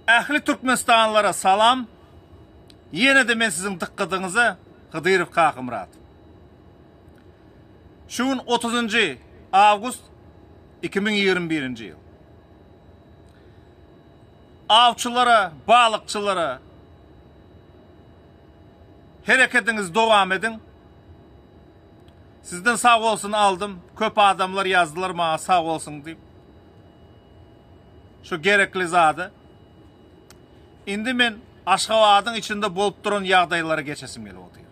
Ähli Türkmenistanlylara salam. Ýene-de men siziň dykgatyňyza Hydyrow Kakamyrat. Şu gün 30-njy awgust 2021-nji ýyl. Awçylara, balykçylara hereketiňizi dowam ediň. Sizden sag bolsun aldym. Köp adamlar ýazdylar maňa sag bolsun diýip. Şu gerekli zady. Indi men Aşgabadyň içinde bolup duran ýagdaýlara geçesim gelip otyr.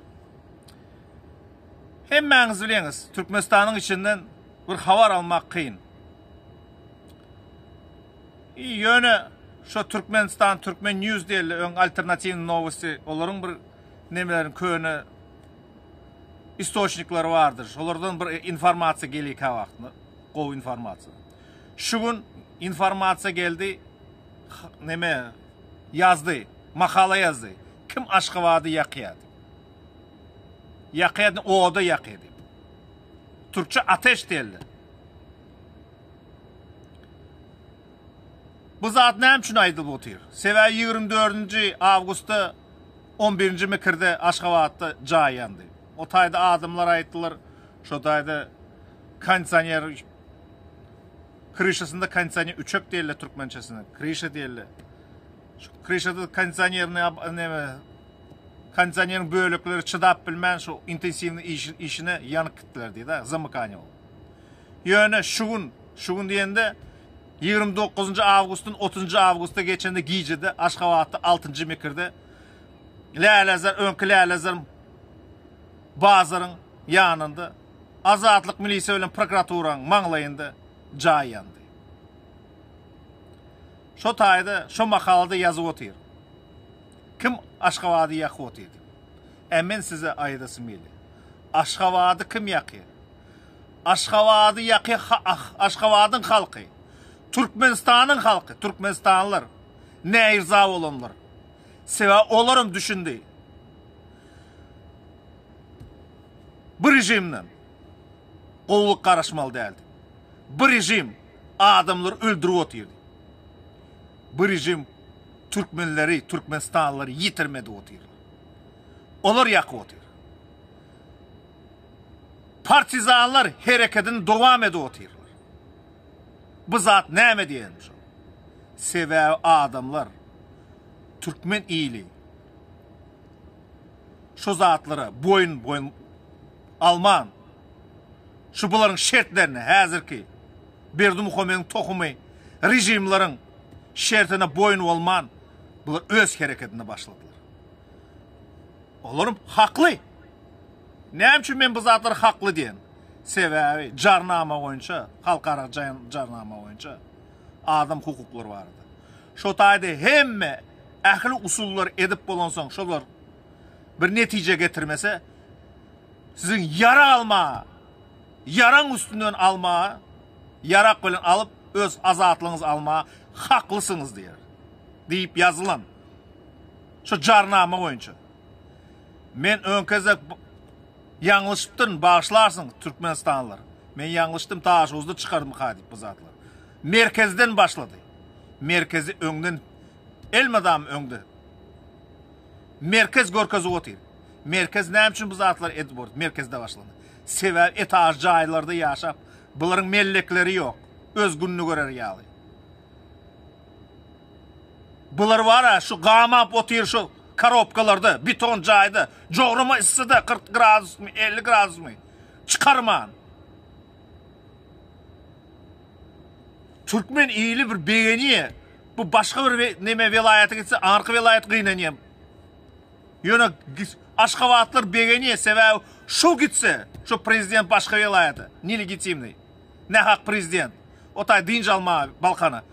Hemmäňiz bilýäňiz, Türkmenistanyň içinden bir habar almak kyn. Ýöne şo Türkmenistan, Türkmen News diýeli, öň alternatiwny nowosti, olaryň bir nemeleriň köne istoçnikleri bardyr. Şolardan bir informasiýa gelýär käwagtynda, gowy informasiýa. Şu gün informasiýa geldi, neme ýazdy, makala ýazdy. Kim Aşgabady ýakýar diýip. Ýakýar, oda ýakýar diýip. Türkçe ateş diýildi. Bu zat näme üçin aýdylyp otyr? Sebäbi 24-nji awgustda 11-nji mikirde Aşgabatda jaý ýandy. O taýda adamlar aýtdylar, şo taýda kondisioner kryşasynda kondisioner üçek diýildi türkmençesine, kryşa diýildi. Şu kryşada kondisionerni näme kondisioneriň bölekleri çydap bilmän şu intensiwny işine ýanyp gitdiler diýdi, zamykaniýe boldy. Ýöne şu gün, şu gün diýende 29-njy awgustdan 30-njy awgusta geçende gijede Aşgabatda 6-njy mekirde Lälezar, öňki Lälezar bazaryň ýanynda Azatlyk milisiýa bilen prokuraturanyň maňlaýynda jaý ýandy. Şo taýda, şo makalada ýazyp otyr. Kim Aşgabady ýakyp otyr diýip. Ä men size aýdasym gelýär. Aşgabady kim ýakýar? Aşgabady ýaky Aşgabadyň halky, Türkmenistanyň halky, türkmenistanlylar, näirza bolanlar. Sebäbi olaram düşündi. Bu režimden gowulyk garaşmaly däldi. Bu režim adamlary öldürip otyrdy. Bu režim türkmenleri, türkmenistanlylary ýitirmedi otyrlar. Olar ýakyp otyr. Partizanlar herekedini dowam edip otyrlar. Bu zat näme diýenim şol. Sebäbi adamlar türkmen ili şu zatlara boýun boýun alman şu bularyň şertlerine häzirki Berdimuhamedowyň tohumy režimleriň şertine boýun bolman bular öz herekedini başladylar. Olaram hakly. Näme üçin men bu zatlary hakly diýen? Sebäbi jarnama boýunça, halkara jarnama boýunça adam hukuklary barada. Şo taýda hemme ähli usullar edip bolansoň şolar bir netije getirmese siziň ýara alma, ýaraň üstünden alma, ýarak bilen alyp öz azatlygyňyzy alma haklysyňyz diýer. Diýip ýazylan. Şu jarnama boýunça. Men öňki gezek ýalňyşypdyryn, bagyşlarsyň türkmenistanlylar. Men ýalňyşdym, Daşoguzda çykardymyka diýip bu zatlar. Merkezden başlady. Merkezi öňden elmydam öňde. Merkez görkezip otyr. Merkez näme üçin bu zatlary edip otyr? Merkezde başlandy. Sebäbi etaž jaýlarda ýaşap, bularyň mellekleri ýok. Öz gününi görer ýaly. Bular bar-a şu gamap otyr şu korobkalarda, beton jaýda, jograma yssyda 40 gradusmy, 50 gradusmy çykarman. Türkmen ili bir begenýär. Bu başga bir neme welaýata gitse, arka welaýat gynanýar. Ýöne Aşgabatlar begenýär, sebäbi şu gitse, şu prezident başga welaýata, nelegitimnyý. Nähak prezident. O taý dynç almaga Balkana.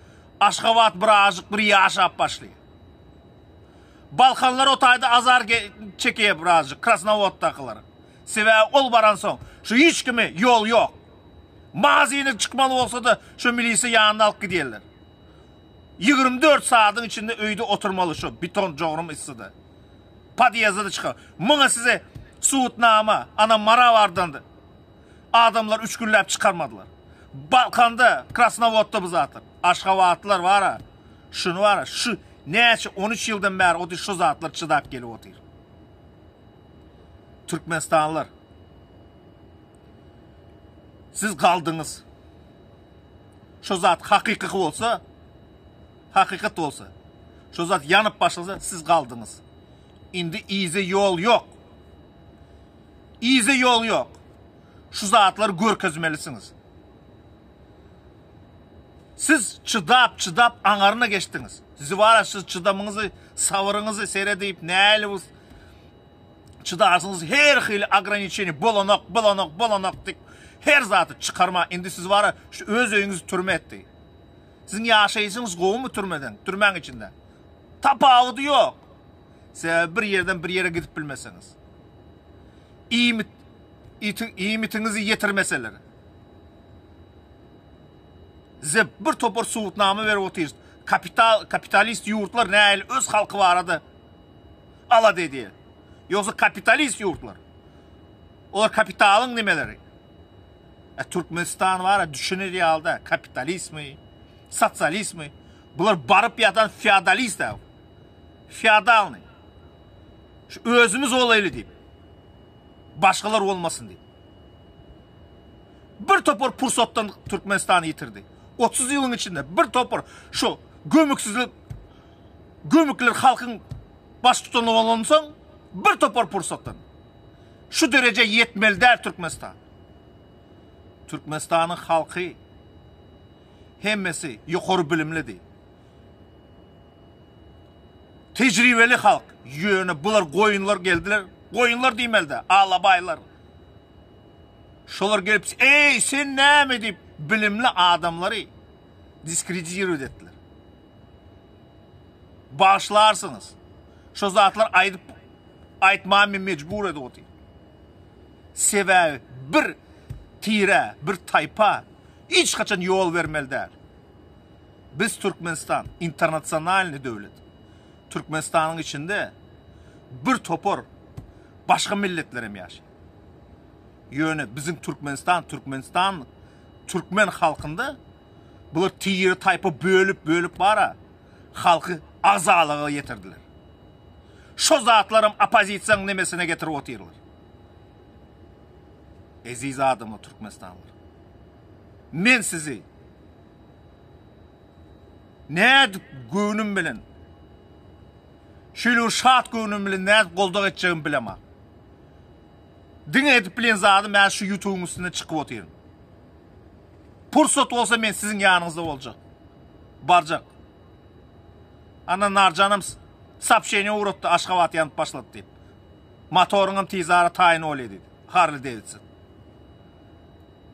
Aşgabat birazjyk bir ýaşap başlaýar. Balkanlar o taýda azar çekýär birazjyk, Krasnowoddakylar. Sebäbi ol baransoň, şu hiç kime ýol ýok. Magazine çykmaly bolsa-da, şu milisiýa ýanyna alyp gidýärler. 24 saadyň içinde öýde oturmaly şu beton jogrum yssyda. Podýezde-de çykar. Muňa size subutnama, ana Mara bardandy. Adamlar üç günläp çykarmadylar. Balkanda, Krasnowodda bu zatlar. Aşgabatlylar bara, şuny bara, şu. Näçe 13 ýyldan bäri otyr şu zatlar çydap gelip otyr. Türkmenistanlylar siz galdyňyz. Şu zat hakyky bolsa, hakykat bolsa, şu zat ýanyp başlasa siz galdyňyz. Indi yza ýol ýok. Yza ýol ýok. Şu zatlary görkezmelisiňiz. Siz çydap çydap aňaryna geçdiňiz. Sizi bara siz çydamyňyzy, sabyryňyzy seredip näli bu çydarsyňyz her hili ograniçeniýe bolanok, bolanok, bolanok diýip her zady çykarma. Indi siz bara şu öz öýüňizi türme etdi. Siziň ýaşaýşyňyz gowumy türmeden, türmäň içinde? Tapawudy ýok. Sebäbi bir ýerden bir ýere gidip bilmeseňiz. Iýmit iýmitiňizi ýetirmeseler. Size bir topar subutnama berip otyrys. Kapital, kapitalist ýurtlar nähili öz halky barada alada edýär. Ýogsa kapitalist ýurtlar. Olar kapitalyň nimeleri. E, Türkmenistan bara düşüner ýaly-da, kapitalistmi, sosialistmi? Bular baryp ýatan feodalist. Feodalny. Şu özümiz olaýly diýip. Başgalar bolmasyn diýip. Bir topar pursatdan Türkmenistany ýitirdi. 30 ýylyň içinde bir topar şu gömüksizlik gömükler halkyň baştutany bolansoň bir topar pursatdan şu derejä ýetmeli däl Türkmenistan. Türkmenistanyň halky hemmesi ýokary bilimlidi. Tejribeli halk. Ýöne bular goýunlar geldiler. Goýunlar diýmeli-de, alabaýlar. Şolar gelip, eý, sen näme diýip, bilimli adamlary diskreditiriwet etdiler. Bagyşlarsyňyz. Şo zatlar aýdyp, aýtmaga men mejbur edip otyryn. Sebäbi bir tire, bir taýpa hiç haçan ýol bermeli däl. Biz Türkmenistan, internasionalnyý döwlet. Türkmenistanyň içinde bir topar başga milletler hem ýaşaýar. Ýöne biziň Türkmenistan, Türkmenistan türkmen halkynda bular tire taýpa bölüp bölüp bara halky agzalyga ýetirdiler. Şo zatlaram oppozisiýaň nemesine getirip otyrlar. Eziz adamlar Türkmenistanlylar. Men sizi nädip göwnüm bilen şeýle bir şat göwnüm bilen nädip goldak etjegimi bilemok. Diňe edip bilen zadym men şu YouTube'yň üstünde çykyp otyryn. Pursat bolsa men siziň ýanyňyzda boljak. Barjak. Ana Narjanam sapşeniýe ugratdy Aşgabat ýanyp başlady diýip. Motoryňam tiz ara taýyn bolýa diýdi. Harley Davidson.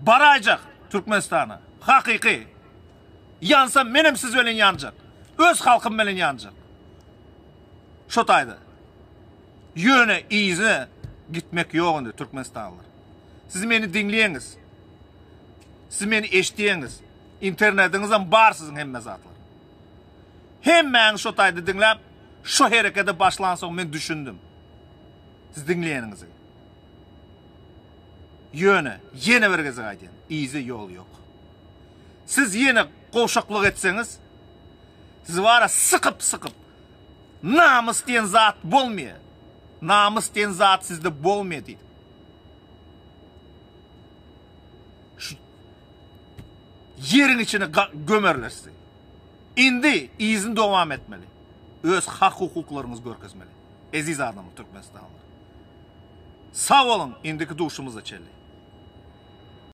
Baraýjak Türkmenistana. Hakyky. Ýansam menem siz bilen ýanjak. Öz halkym bilen ýanjak. Şo taýda. Ýöne yzyna gitmek ýok indi Türkmenistanlylar. Siz meni diňleýäňiz. Siz meni eşidýäňiz. Internetiňizem bar siziň hemme zatlar. Hemmäňiz şo taýda diňläp, şo herekete başlansoň men düşündim. Siz diňleýäniňizi. Ýöne ýene bir gezek aýdýan, yza ýol ýok. Siz ýene gowşaklyk etseňiz, sizi bara sykyp-sykyp Namys diýen zat bolmaýar. Namys diýen zat sizde bolmaýar diýdi. Şu ýeriň içine gömerler sizi. Indi yzyny dowam etmeli. Öz hak-hukuklaryňyzy görkezmeli. Eziz adamlar, Türkmenistanlylar. Sag boluň, indiki duşumyza çenli.